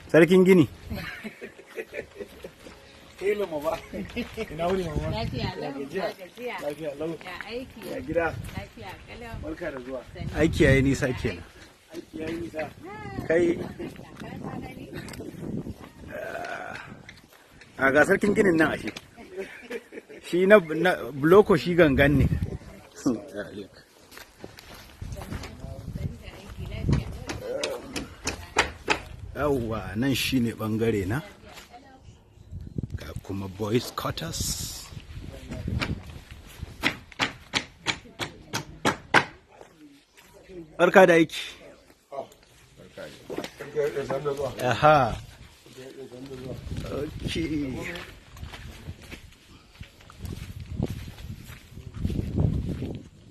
Sarkin gini. Hello mama. Ina wuni mama? Lafiya lau. Gajiya. Gajiya. Lafiya lau. Ya aiki. Ya gida. Lafiya kalau. Barka da zuwa. Aiki yayi nisa kenan. Aiki yayi nisa. Kai a ga sarkin ginin nan ashe. Shi na bloko shi gangan ne. Yawwa, nan shine bangare na. Ga kuma boys quarters. Barka da aiki. Aha. Okay.